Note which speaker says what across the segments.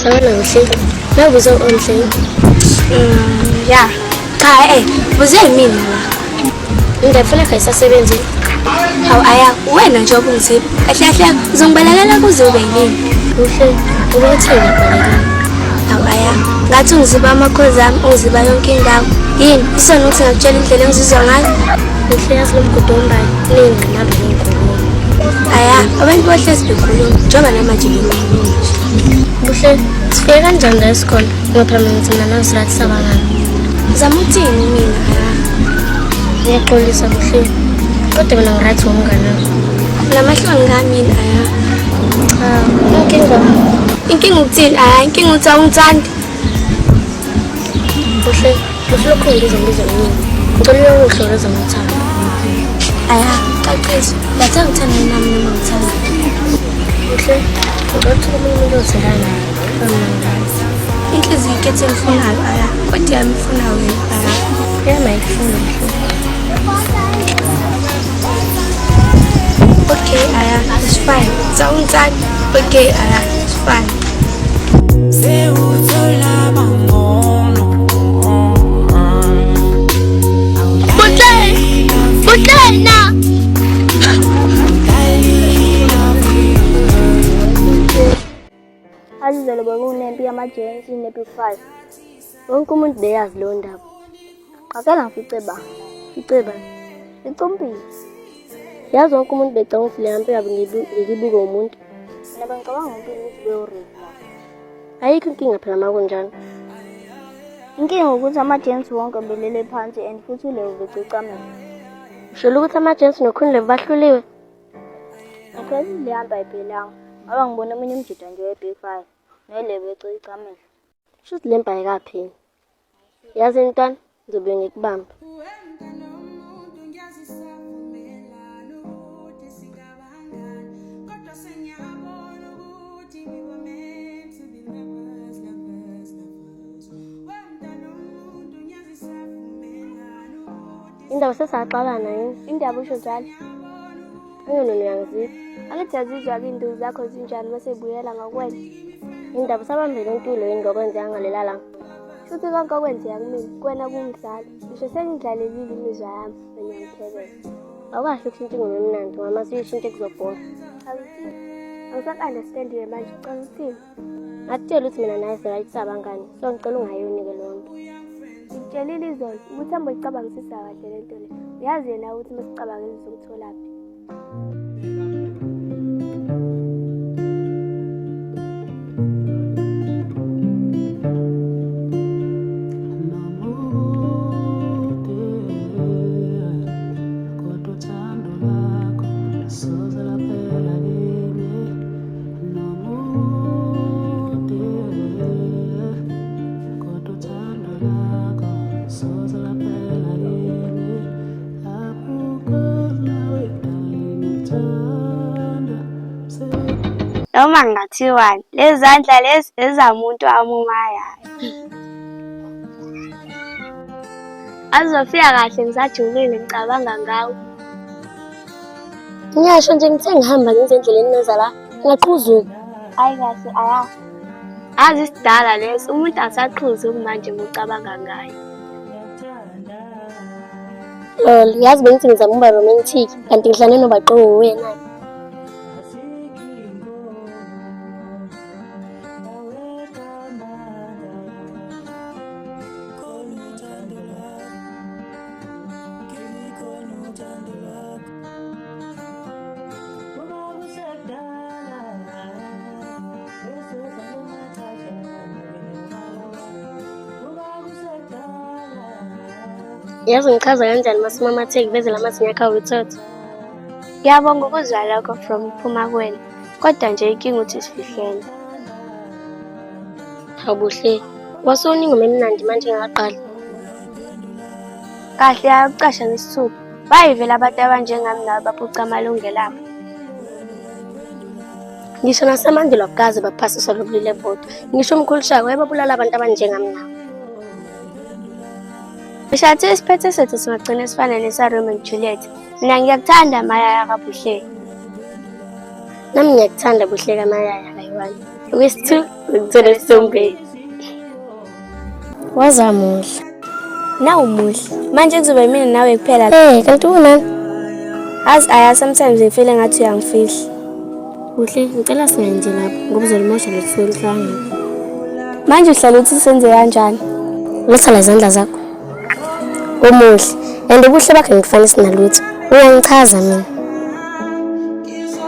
Speaker 1: Sawubona Buhle. Nawubuze omhle.
Speaker 2: Ya. Cha buze mina la.
Speaker 1: Indaba yakho ayisasebenzi.
Speaker 2: Hawu aya, wena nje obungiziba. Kahle kahle uzongibalekela kuze ube yini?
Speaker 1: Buhle, ubethe ngiyabalekela.
Speaker 2: Hawu aya, ngathi ungiziba amakhozi ami, ungiziba yonke indawo. Yini? Isona ukuthi ngakutshela indlela engizizwa ngayo?
Speaker 1: Buhle yazi lo mgudu ombayo uney'ngqinamba ney'nkulumo.
Speaker 2: Aya, abantu bohlezi bekhuluma, njengoba namanje bekhuluma nje.
Speaker 1: Buhle, sifike kanjani la esikhona? Ngoba phela mina ngithi mina nawe silathi sabangani.
Speaker 2: Zama ukuthini mina aya?
Speaker 1: Ngiyaxolisa Buhle. Kodwa mina ngirathi ngomngane wakho.
Speaker 2: Unamahloni ngami yini aya?
Speaker 1: Cha, inkinga
Speaker 2: Inkinga ukuthini aya? Inkinga ukuthi awungithandi.
Speaker 1: Buhle, Buhle lokhu ngibiza ngibiza eminingi. Ngicela uyokuhlola ezomuthando.
Speaker 2: Aya, cacisa. Bathe ngithanda nami noma ngithanda.
Speaker 1: Buhle, ngicela ukuthola omunye umuntu ozwelana naye. Mina ngingazi.
Speaker 2: Inhliziyo ikhethe engifunayo aya, kodwa yami ifuna wena aya.
Speaker 1: Yami ayikufuni Buhle.
Speaker 2: Okay aya, it's fine. Sawungithanda. Okay aya, it's fine.
Speaker 3: Sewuthola bangcono.
Speaker 2: Buhle! Buhle na!
Speaker 4: Azizolo bekunempi yamajensi ne-Big Five.
Speaker 1: Wonke umuntu beyazi leyo ndaba.
Speaker 4: Qakela ngifice ba.
Speaker 1: Fice ba?
Speaker 4: Icumpile.
Speaker 1: Yazi wonke umuntu becabanga ukuthi le mpi yabo ngiyibuke umuntu.
Speaker 4: Mina bengicabanga impilo ukuthi beyorevu.
Speaker 1: Ayikho inkinga phela uma kunjalo.
Speaker 4: Inkinga ukuthi amajensi wonke belele phansi and futhi uLevo becicamela.
Speaker 1: Usholo ukuthi amajensi noKhunilevo bahluliwe?
Speaker 4: Ngikhohlwa le hamba ayiphelanga. Ngoba ngibona omunye umjida nje we-Big Five noLevo ecicamela.
Speaker 1: Shuthi le mpi ayikapheli. Yazi ntwana, ngizobuye ngikubambe. Indaba sesaxabana yini?
Speaker 2: Indaba usho njalo.
Speaker 1: Angeke uyangiziba.
Speaker 2: Angithi yazizwa-ke iy'nduku zakho zinjani uma sebuyela ngakuwena.
Speaker 1: Indaba usabambele intulo yini ngokwenzeka ngalela langa?
Speaker 2: Futhi konke okwenzeka kumina, kuwena kuwumdlalo. Ngisho sengidlalelile imizwa yami, wena uyangiphekela.
Speaker 1: Awukahle ukushintsha ingoma emnandi ngoba uma suyishintshe kuzobhora.
Speaker 2: Chaza uthini? Angisaku-understand-ke manje, chaza uthini?
Speaker 1: Ngakutshela ukuthi mina naye sirayithi sabangani, so ngicela ungayonike leyo nto.
Speaker 2: Ngikutshelile izolo ukuthi hambe uyicabangisisa kahle le nto le. Uyazi yena ukuthi uma sicabangile uzokutholaphi.
Speaker 3: Kodwa uthando lwakho soze laphela kimi. Nomude, kodwa uthando lwakho soze laphela kimi. Akukho nawe darling, ngikuthanda.
Speaker 2: Noma kungathiwani, lezi zandla lezi ezamuntu amumayayo. Azofika kahle ngisajulile ngicabanga ngawe.
Speaker 1: Ngiyasho nje ngithe ngihamba ngize endleleni neza la, ngaqhuzuka.
Speaker 2: Hayi kahle aya. Azi isidala leso, umuntu asaqhuzuki manje ngicabanga ngaye.
Speaker 1: Lol, yazi bengithi ngizama ukuba romantic, kanti ngihlane nobaqongo nguye naye. Yazi ngichaza kanjani masimamatheki vezela amazinyo akho awuthotho.
Speaker 2: Ngiyabonga ukuzwa lokho from phuma kuwena. Kodwa nje inkinga ukuthi sifihlene.
Speaker 1: Hawu Buhle, wasona ingoma emnandi manje ingakaqali.
Speaker 2: Kahle ayakucasha ngesithupha. Bayivela abantu abanjengami nawe baphuca amalungelo abo.
Speaker 1: Ngisho nasemandulo akukaze baphasiswa lobulili bodwa. Ngisho umkhulu Shaka wayebabulala abantu abanjengami nawe.
Speaker 2: Ngishathe isiphetho sethu singagcina sifana nesa-Romeo and Juliet. Mina ngiyakuthanda Mayaya kaBuhle.
Speaker 1: Nami ngiyakuthanda Buhle kaMayaya kayiwani. Okwesi-two, ngikuthola esithombeni. Wazamuhle.
Speaker 2: Nawu muhle. Manje kuzoba yimina nawe kuphela.
Speaker 1: Eh, kanti unani?
Speaker 2: Azi aya sometimes ngifile ngathi uyangifihla.
Speaker 1: Kuhle, ngicela singayenze lapho ngoba uzolimosha leli lihlangene.
Speaker 2: Manje uhlala uthi senze kanjani?
Speaker 1: Letha la izandla zakho. Umuhle. And ubuhle bakhe ngikufanisi nalutho. Uyangichaza mina.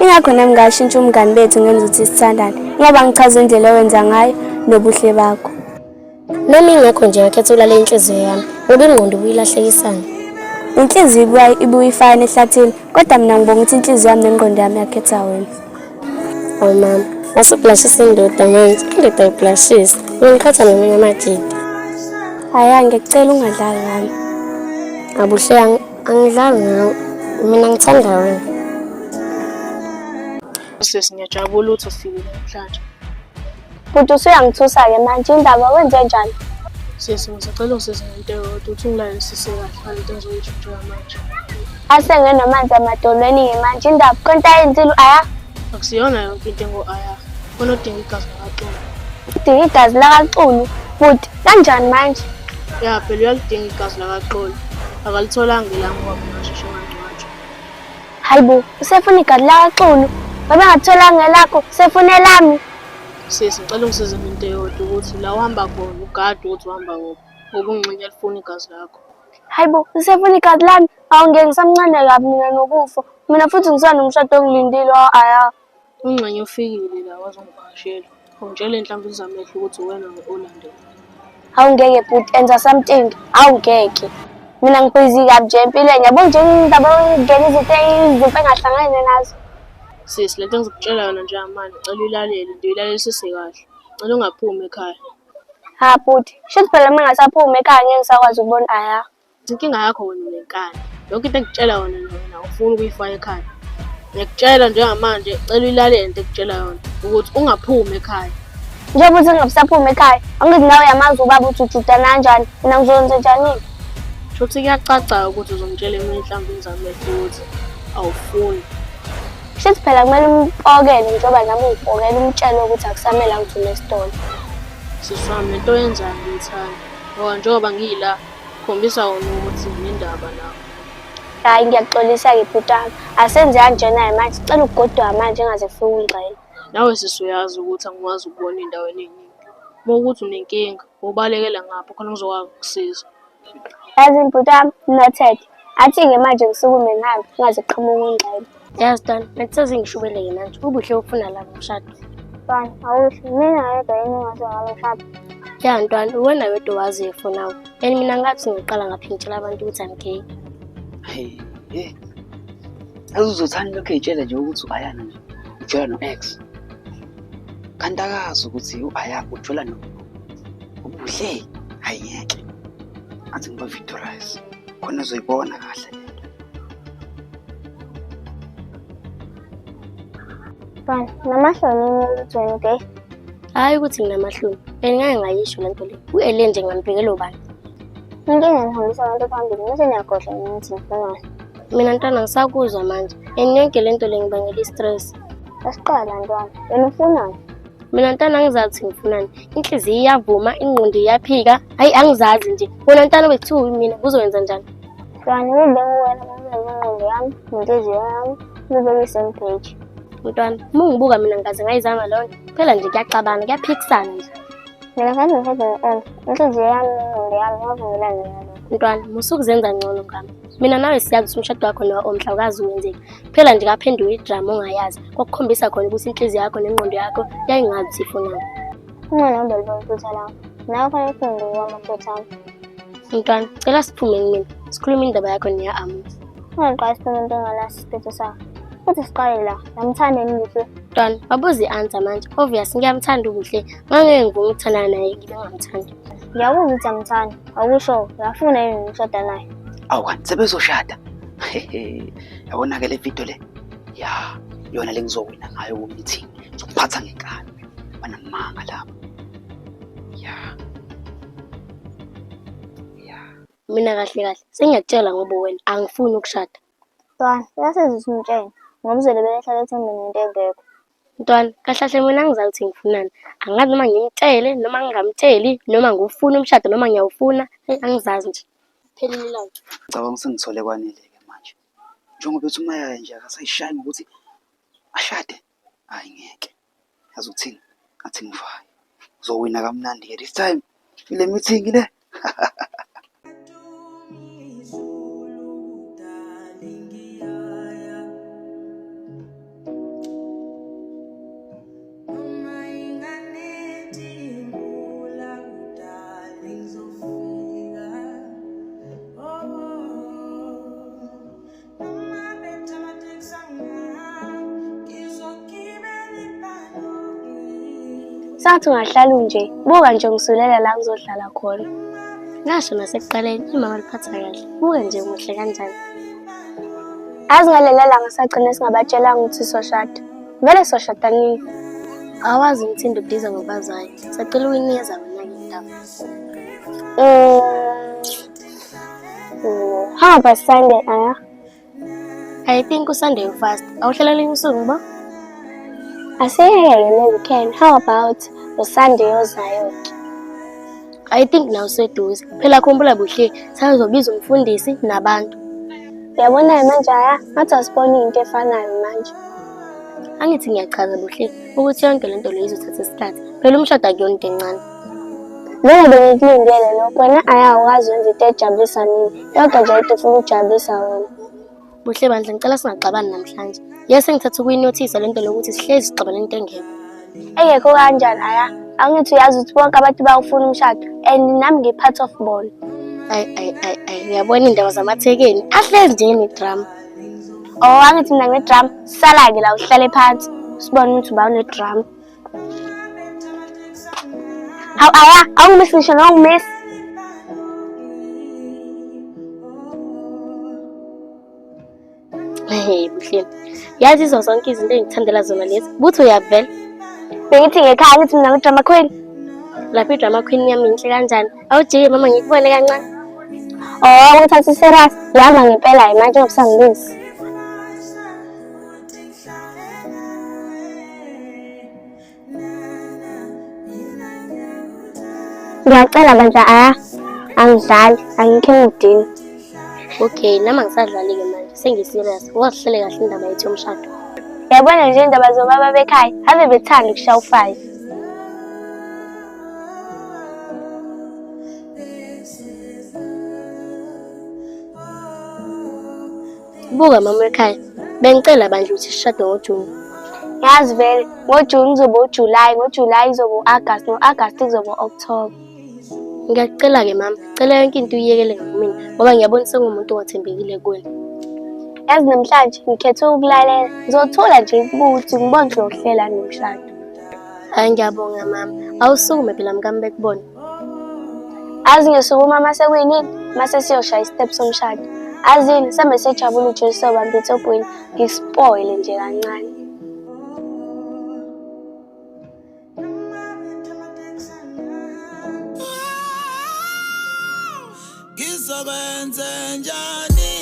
Speaker 2: Ingakho nami ngashintsha umngani bethu ngenza ukuthi sithandane. Ngoba ngichaza indlela owenza ngayo nobuhle bakho.
Speaker 1: Noma ingekho nje ngakhetha ulale inhliziyo yami ngoba ingqondo ubuyilahlekisana.
Speaker 2: Inhliziyo ibuya ibuye ifane ehlathini, kodwa mina ngibonga ukuthi inhliziyo yami nengqondo yami yakhetha wena.
Speaker 1: Awu mama, wasubhlashisa indoda manje. Indoda ayibhlashisi. Ungiqhatha nomunye amajita.
Speaker 2: Aya ngiyacela ungadlali ngami.
Speaker 1: Abuhle angidlali ngawe. Mina ngithanda wena.
Speaker 3: Sisi ngiyajabula ukuthi ufikile namhlanje.
Speaker 2: Bhuti usuyangithusa-ke manje indaba wenze njani?
Speaker 3: Sisi ngisacela ungisize ngento eyodwa ukuthi ungilalelisise kahle ngale nto engizoyisho njengamanje.
Speaker 2: Asengenamanzi amadolweni-ke manje indaba konke ayenzile aya
Speaker 3: Akusiyona yonke into engo-aya. Khona odinga igazi lakaXulu.
Speaker 2: udinga igazi lakaXulu. Bhuti kanjani manje?
Speaker 3: Ya phela uyalidinga igazi lakaXulu. Akalitholanga elami ngoba mina ngasheshe ngangcwatshwa.
Speaker 2: Hayi bo, usefuna igazi lakaXulu. Ngoba engatholanga elakho, usefuna elami.
Speaker 3: Sisi ngicela ungisize ngento eyodwa ukuthi la uhamba khona ugade ukuthi uhamba kuphi. Ngoba ungxenye alifuni igazi lakho.
Speaker 2: Hayi bo, usefuna igazi lami. Awu ngeke ngisamncane kabi mina nokufa. Mina futhi ngisanomshado ongilindile aya.
Speaker 3: Ungxenye ufikile la wazongivakashela. Ungitshele enhlamvini zamehlo ukuthi uwena olandela.
Speaker 2: Hawu ngeke bhuti enza something. Hawu ngeke. Mina ngibhizi kabi nje empilweni. Yabo nje indaba yokungena izinto izinto engahlangene nazo.
Speaker 3: Sisi lento engizokutshela yona njengamanje ngicela uyilalele nje uyilalelisise kahle. Ngicela ungaphumi ekhaya.
Speaker 2: Ha bhuti, shuthi phela uma ngingasaphumi ekhaya ngeke ngisakwazi ukubona aya.
Speaker 3: Inkinga yakho wena unenkani. Yonke into engikutshela yona nje wena awufuni ukuyifaka ekhaya. Ngiyakutshela njengamanje cela uyilalele into engikutshela yona ukuthi ungaphumi ekhaya.
Speaker 2: Njengoba uthi ngingasaphumi ekhaya, angithi nawe uyamazi ubaba uthi ujudana kanjani. Mina ngizokwenza njani?
Speaker 3: Shuthi kuyacaca ukuthi uzongitshela eminye enhlamvini zamehlo ukuthi awufuni.
Speaker 2: Shuthi phela kumele umpokele njengoba nami ungipokela umtshele ukuthi akusamele angithume esitolo.
Speaker 3: Sisi wami lento oyenzayo ngiyithanda. Ngoba njengoba ngila khombisa wona ukuthi nginendaba nawe.
Speaker 2: Hhayi ngiyaxolisa-ke bhuti wami. Asenze kanjena-ke manje, sicela ukugoduka manje engaze kufike ungxenye.
Speaker 3: Nawe sisi uyazi ukuthi angikwazi ukubona ey'ndaweni ey'ningi. Uma ukuthi unenkinga, ubalekela ngapha khona ngizokwazi ukukusiza.
Speaker 2: Yazi bhuti wami, noted. Athi-ke manje ngisukume ngihambe, kungaze kuqhamuke ungxenye.
Speaker 1: Yazi Ntwana, bekusezingishukeleke manje. Ubuhle ufuna la umshado.
Speaker 4: Ntwana, awusho, mina ngedwa yini engazi ngalo mshado?
Speaker 1: Ya Ntwana, uwena wedwa owaziyo for now. And mina ngathi ngiqala ngaphi ngitshela abantu ukuthi I'm gay.
Speaker 5: Hey, hey. Yazi uzothanda lokhu ey'tshela nje ukuthi u-Ayana nje ujola no-ex. Kanti akazi ukuthi u-Aya ujola no uBuhle. Hayi ngeke. Athi ngiba-victorize. Khona uzoyibona kahle lento.
Speaker 4: Ntwana, namahloni yini ukuthi wena ugay?
Speaker 1: Hhayi ukuthi nginamahloni. And ngake ngayisho le nto le. U-Ele nje ngambhekela ubani.
Speaker 4: Inkinga nihambisa abantu phambili, bese niyakhohlwa nina ukuthi nifunani.
Speaker 1: Mina ntwana ngisakuzwa manje. And yonke le nto le ngibangela i-stress.
Speaker 4: Asiqala ntwana, wena ufunani?
Speaker 1: Mina ntwana angizazi ukuthi ngifunani. Inhliziyo iyavuma, ingqondo iyaphika. Hhayi angizazi nje. Wena ntwana bekuthiwa mina uzowenza njani?
Speaker 4: Ntwana, kube nguwena bekuzoba ingqondo yami nenhliziyo yami kube kwi-same page.
Speaker 1: Mntwana, uma ungibuka mina ngikaze ngayizama leyo nto. Phela nje kuyaxabana, kuyaphikisana nje.
Speaker 4: Mina ngathi ngishade no-Ella, inhliziyo yami nengqondo yami yavumelana nalokho.
Speaker 1: Mntwana, musukuzenza ngcono ngami. Mina nawe siyazi ukuthi umshado wakho no-Omhla awukaze wenzeke. Phela nje kaphenduka idrama ongayazi. Kwakukhombisa khona ukuthi inhliziyo yakho nengqondo yakho yayingazi ukuthi ifunani.
Speaker 4: Kungcono ube libona iphutha lakho. Nawe kufanele ufunde kwamaphutha ami.
Speaker 1: Mntwana, cela siphume kumina. Sikhulume indaba yakho neya-Amuzi.
Speaker 4: Ungaqali sikhulume into enganaso isiphetho sakho. Futhi siqale la, namthanda yini Buhle?
Speaker 1: Mntwana, wabuza i-answer manje. Obvious ngiyamthanda uBuhle. Ngangeke ngivume ukuthandana naye ngibe ngingamthandi.
Speaker 4: Ngiyakuzwa ukuthi uyamthanda, awusho uyafuna yini ukushada naye?
Speaker 5: Awu kanti sebezoshada. Hehe. Yabona-ke le video le? Ya, iyona le ngizowina ngayo ku-meeting. Ngizokuphatha ngenkani. Banamanga laba. Ya. Ya.
Speaker 1: Mina kahle kahle sengiyakutshela ngoba wena angifuni ukushada.
Speaker 4: Ntwana, uyasiza ukuthi umtshele ngoba uzolibele ehlala ethembeni ngento engekho.
Speaker 1: Mntwana, kahle kahle mina angizazi ukuthi ngifunani. Angazi noma ngimtshele noma ngingamtsheli noma ngiwufuna umshado noma ngiyawufuna. Eyi angizazi nje. Phelile ilanga.
Speaker 5: Ngicabanga ukuthi sengithole kwanele-ke manje. Njengoba ethi umayaya nje akasayishayi ngokuthi ashade. Hhayi ngeke. Yazi ukuthini? Ngathi ngivayo. Ngizowina kamnandi-ke this time. Ile meeting le.
Speaker 2: Sathi ungahlala unje, buka nje ngisulela la ngizodlala khona.
Speaker 1: Ngasho nasekuqaleni imama liphatha kahle. Buka nje muhle kanjani.
Speaker 2: Yazi ngalela langa sagcina singabatshelanga ukuthi soshada. Vele soshada nini?
Speaker 1: Awazi umthindo udiza ngobazayo. Sacela ukuyinikeza wena-ke indaba.
Speaker 2: How about Sunday, Aya?
Speaker 1: I think uSunday ufast. Awuhlela linye usuku bo?
Speaker 2: Asiyeke le weekend. How about uSunday ozayo-ke?
Speaker 1: I think naw useduze. Phela khumbula Buhle, sazobiza umfundisi nabantu.
Speaker 2: Uyabona-ke manje Aya, ngathi asiboni into efanayo manje.
Speaker 1: Angithi ngiyachaza Buhle ukuthi yonke lento le izothatha isikhathi. Phela umshado akuyona into encane.
Speaker 2: Vele bengikulindele lokho. Wena Aya awukwazi wenza into ejabulisa mina. Yonke nje into ufuna ukujabulisa wena.
Speaker 1: Buhle bandla ngicela singaxabani namhlanje. Yes ngithatha ukuyinothisa lento lokuthi sihlezi sixabana into engekho.
Speaker 2: Engekho kanjani Aya? Angithi uyazi ukuthi bonke abantu bayawufuna umshado and nami ngi-part of bona.
Speaker 1: Ayi ayi ayi ayi uyabona iy'ndaba zamathekeni ahlezi nje ene-drama.
Speaker 2: Oh, angithi mina ngine-drama. Sala-ke la uhlale phansi sibone ukuthi uba une-drama. Hawu Aya, awungimisi ngisho nongimisi.
Speaker 1: Hey Buhle. Yazi izo zonke izinto engithandela zona lezi. Buthi uyavela.
Speaker 2: Bengithi ngekhaya ngithi mina ngi-drama queen.
Speaker 1: Lapho i-drama queen yami inhle kanjani? Awujike mama ngikubone kancane.
Speaker 2: Oh, ngithatha serious. Ngihamba ngempela manje ngokusangibizi. Ngiyacela bandla Aya, angidlali, angikho emudini.
Speaker 1: Okay, nami angisadlali-ke manje, sengi-serious. Wazihlele kahle indaba yethu yomshado.
Speaker 2: Uyabona nje indaba zobaba bekhaya, ave bethanda ukushaya u-five.
Speaker 1: Buka mama ekhaya, bengicela bandla ukuthi sishade ngoJuni.
Speaker 2: Yazi vele, ngoJuni kuzoba uJulayi, ngoJulayi kuzoba u-Agasti, ngo-Agasti kuzoba u-Okthoba.
Speaker 1: Ngiyakucela-ke mama, cela yonke into uyiyekele ngakumina ngoba ngiyabona sengumuntu ongathembekile kuwena.
Speaker 2: Yazi namhlanje ngikhethe ukulalela, ngizothula nje ukuthi ngibone ukuthi uyohlela nomshado.
Speaker 1: Hhayi ngiyabonga mama, awusukume phela mkami bekubona.
Speaker 2: Azi ngisukuma mase kuyinini, mase siyoshaya isitephu somshado. Azini, sambe sejabula uJesu sobamba ithobhweni, ngikuspoile nje kancane.
Speaker 6: Ngizokwenze njani?